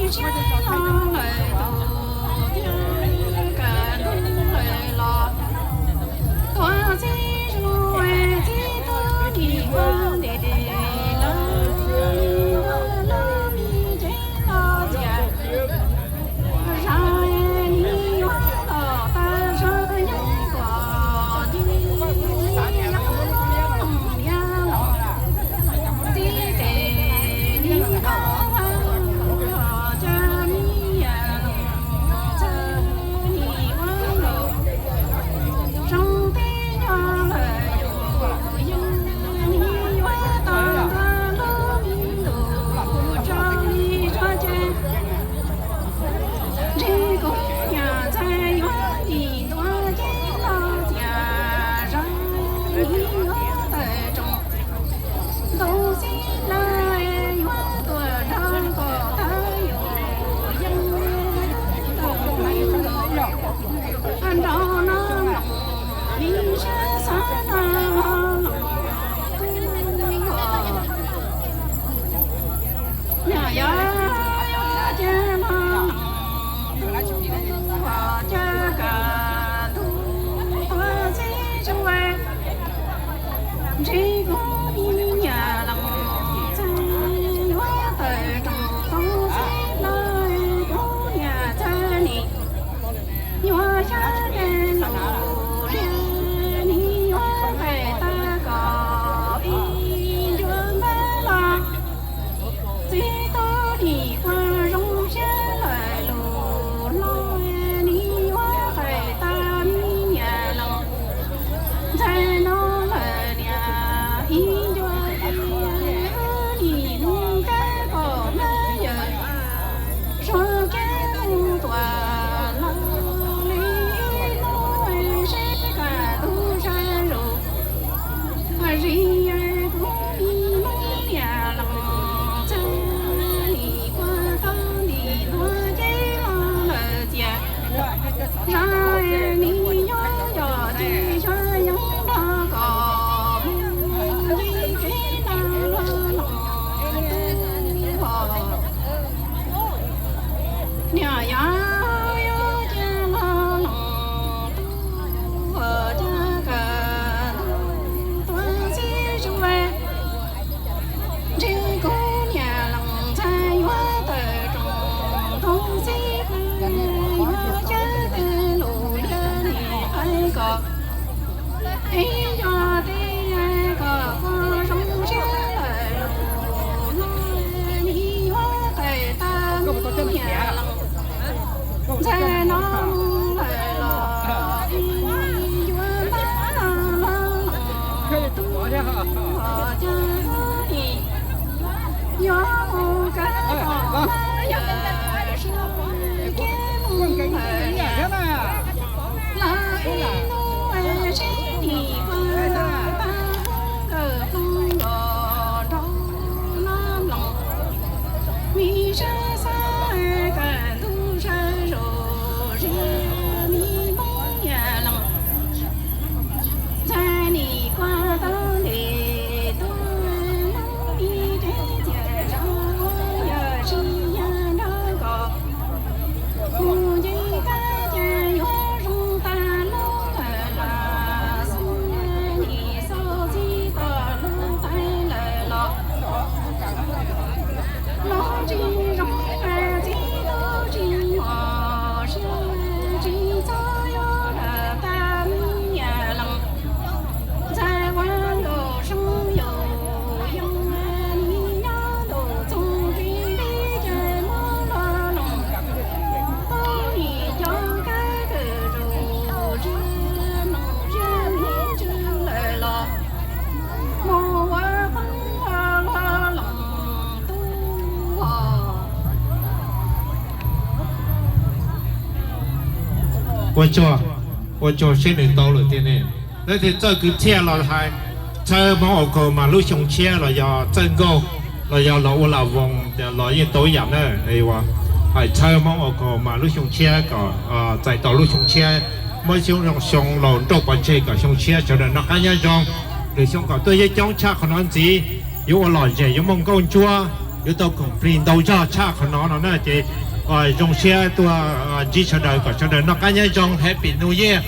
Txhiab los lawm tus thiab, kaj ntug lawm los tuav txib zus, txib tub nim ua ntev los, lub me tsev los tias zas, nim yuav los tas zog nyob kom ncig los, txib tes nim nrog vaj los, cov me nyuam los txhawj nim ua los, zoo teb nyob lawm yus yeej, nim yuav tau ntuag lub me ntuj tsaus li tsuag ces, ntshe kuv niam ntxhais yuav ntim ntua cev los tias zas, nim yuav tawm rooj, tus txiv lawv yuav tuaj nrog kom tau yus yeej, tawm rooj nrog no los, nim sab xav no los, niam yog, yog cia no los, tus uas cia kaj ntug tuav txib zus, ntshe kuv me nyuam los txhawj yuav tawm rooj, tus txiv lawv kuv niam ntxhais nim yuav xyab tes lus liag, nim yuav nqaim tag kom ib ncua npab los, txib tub nim quaj zoo siab lawm lus hlob, nim yuav nqaim tag me nyuam los, ntxhais no lawm niam ib ncua tiag, nim hnub kab kom nab yawm suav kiag mus tuam los li, hnub seb kaj ntug sab zus, zis kuv me Hmoob niam los txhawj nim quaj tau ntim ntua cev los lawm tias zas, nim yuav yos ces xyov yeej nrog kom mus ncig kev tag los los, niam yog, yog cia los los, tus uas cia kaj ntug tuav txib zus, ntshe kuv niam los ntxhais yuav tawm rooj, tus txiv lawv yuav xyab tes lus liag, nim qaim kom ib ncua tiag kom kuv zoo siab lawm lus hlob, nim yuav nqaim tag me nyuam los, ntxhais no mus lawm los ib ncua npab los, tus uas cia nim yuav mus kab kom nab yawm suav kiag mus lawm niam, los ib hnub seb nim quaj tau tag, kawm ploog los nrog no mloog, me sab xav kaj ntug sab zus, zis me Hmoob niam los ntxhais nim quaj tau ntev tuaj, hnub me teb tias zas, yawm tsis yog nrog kom mus ncig kab ces yuav zoo tag lub lawm los, xub nim xauj txij tom lub tais lawm los, los tsis zoo txij tub tsis muaj siab, tsis txhob yuav lawm tag me nyuam los, ntxhais ua nkaus zoo yus yeej, nim nyob ntuj txoog tsis nti ces muab luag loos, tub nim cov kab kawm zus tsiag noog tsiag nim tsw lawm los, mus ua poob ua luag loos tub os. Ua tsuag, ua tsuag seb nws tau lawm tiag ne. Leej twg txawj kwv txhiaj los hais, txhawb Hmoob Au Kaus Mas lub xyoo tshiab los yog txawj nkauj los yog los ua lam voos los yeej tau ib yam na. Hais txhawb Hmoob Au Kaus Mas lub xyoo tshiab kom txais tau lub xyoo tshiab, muab xyoo zoo xyoo laus nrauj pov tseg kom xyoo tshiab sawv daws noj qab nyob zoo. Lwm xyoo kom tuaj yeej coob tshaj qhov no ntxiv, yuav ua lom zem yuav muaj nkauj ntsuab. yuav tau koom plig ntau zog tshaj qhov no no na. Ces zoo siab tuaj ntsib sawv daws, kom sawv daws noj qab nyob zoo, Happy New Year.